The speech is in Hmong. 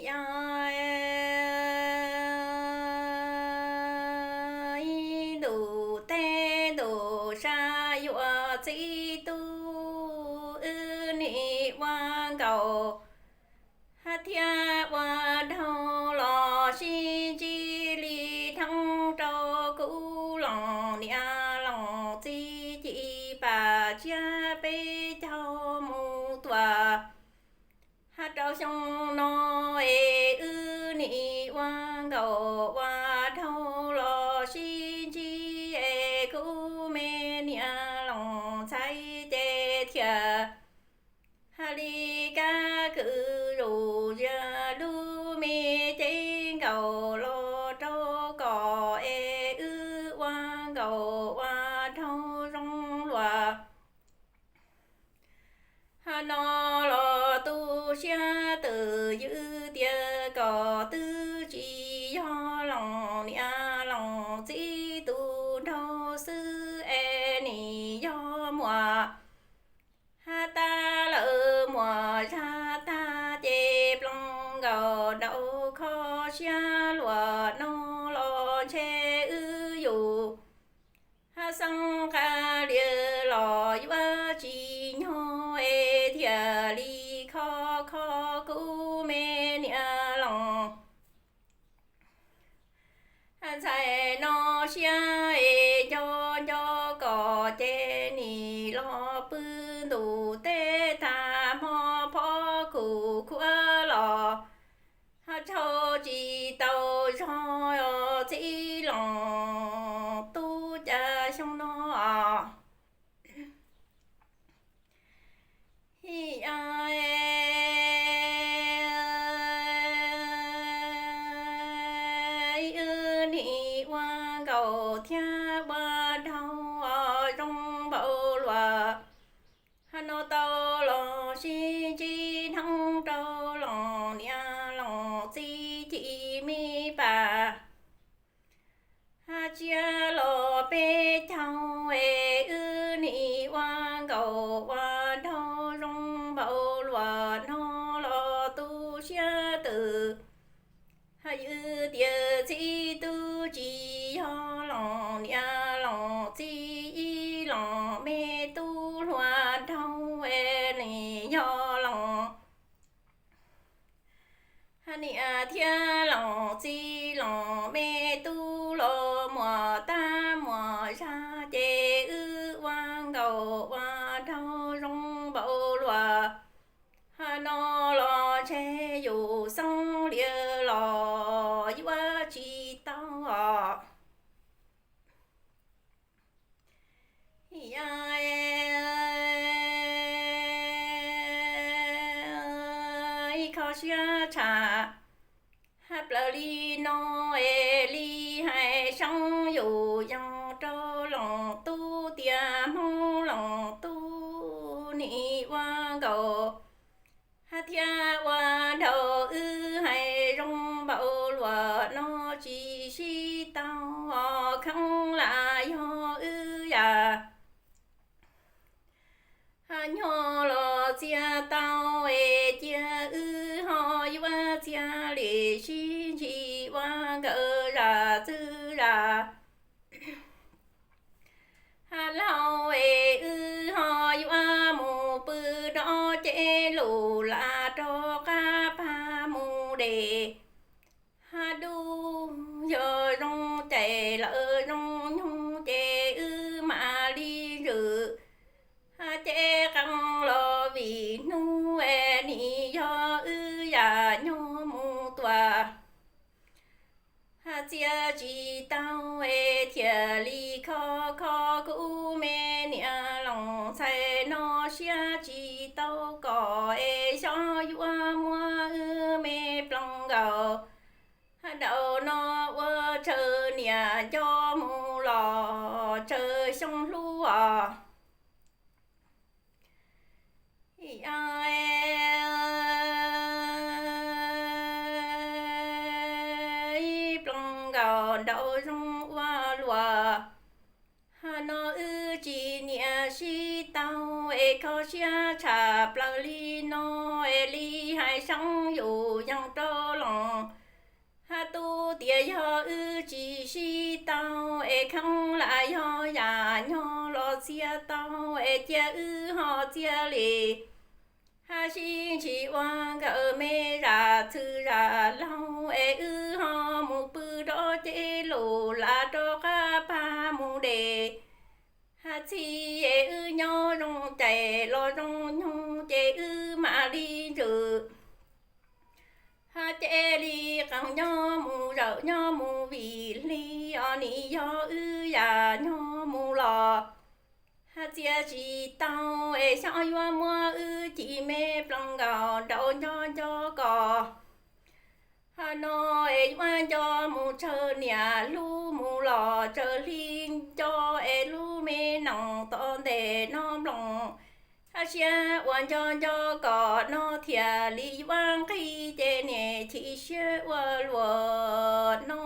Ib ntus teb ntus sab yuav txib tub, wb nim ua nkaus hab thiab ua dhau los sib ntsib li theeb rau kuv loos niam loos txiv ci pam tsiab peb caug mus tuaj. Hab rau xyoo no es wb nim ua nkaus ua dhau los sib ntsib es kuv me niam loos ntxhais ces thiaj hab li kab kwv zus zias lub me cev nkaus los rau kom es wb ua nkaus ua dhau zoo luag. Hab no los tu siab twm ywj tias kom twb tsis yog loos niam loos txiv tus nraug xwb es nim yog muam hab tab lawm muam zaj tag ces ploos nkaus nraum kho siab luag no los ntshe wb yus hab xeeb qab lias los yuav tsis nyog es thiaj li kho kho kuv me niam loos ntxhais no siab es nco nco kom ces nim los pw ntus teb tag hmo phob khuv khuav los hab tsaug tsis tau zog txiv loos tub cas xyoo no os. Wb nim ua nkaus thiab ua dhau zoo npaum luag, hab no tau los sib ntsib neeb rau loos niam loos txiv ci me pam hab tsiab los peb caug es wb nim ua nkaus ua dhau zoo npaum luag no los tu siab twm hab ywj tias txiv tub tsis yog loos niam loos txiv ib loos me tub hluas nraug es nim yog loos hab niam thiab loos txiv loos me tub los muam tab muam zag ces wb ua nkaus ua dhau zoo npaum luag, hab no los ntshe yus xeeb lias los yuav tsis tau os. Ib kho siab tshaj hab plaws li no es li hais seeb yus yees rau loos tub tias Hmoob loos tub nim ua nkaus hab thiab ua dhau wb hais zoo npaum luag no tsis sib tau os kheev lam yog wb yam hab nyog los txias tau es cia wb ho yuav txias li sib ntsib ua nkawd zam txwv zam hab laug es wb ho yuav mus pw rov ces lus lam rov qab pag mus des hab dub yog zoo cais lawm zoo nyoog ces wb mam li zwm hab ces qee los vim hnub es nim yog wb yam nyog mus tuaj hab txias tsis tau es thiaj li kho kho kuv me niam loos ntxhais no siab tsis tau kom es xyov yuav muab wb me ploos nkaus hab daus no ua tsawg niam nco mus los tsawg xyoo hlub os. Ib ploos nkaus nraum zoo ua luag hab no wb tsis niam sib tau es kho siab tshaj plaws li no es li hais seeb yus yees rau Yog wb tsis sib tau es kheev lam yog yam nyob los txia tau es cia wb ho txia li. Hab sib ntsis ua nkawm me zam txwm zam laug es wb ho mus pw rov ces lus lam rov qab pab mus de. Hab txhij es wb nyob zoo cais los zoo nyoog ces wb mam li ntsws. Hab cia li qee nyob mus zawm nyob mus vim hli os nim yog wb yam nyob mus los. Hab txia tsis tau es xyov yuav muab wb ci me plees nkaus nraud nco nco kos. Hab no es yuav nco mus tsawg niam hlub mus los tsawg hli nco es hlub me nees tom ntej no nploos. Hab siab uas nco nco kos no thiaj li yuav nqig ces niam chim siab ua luag no.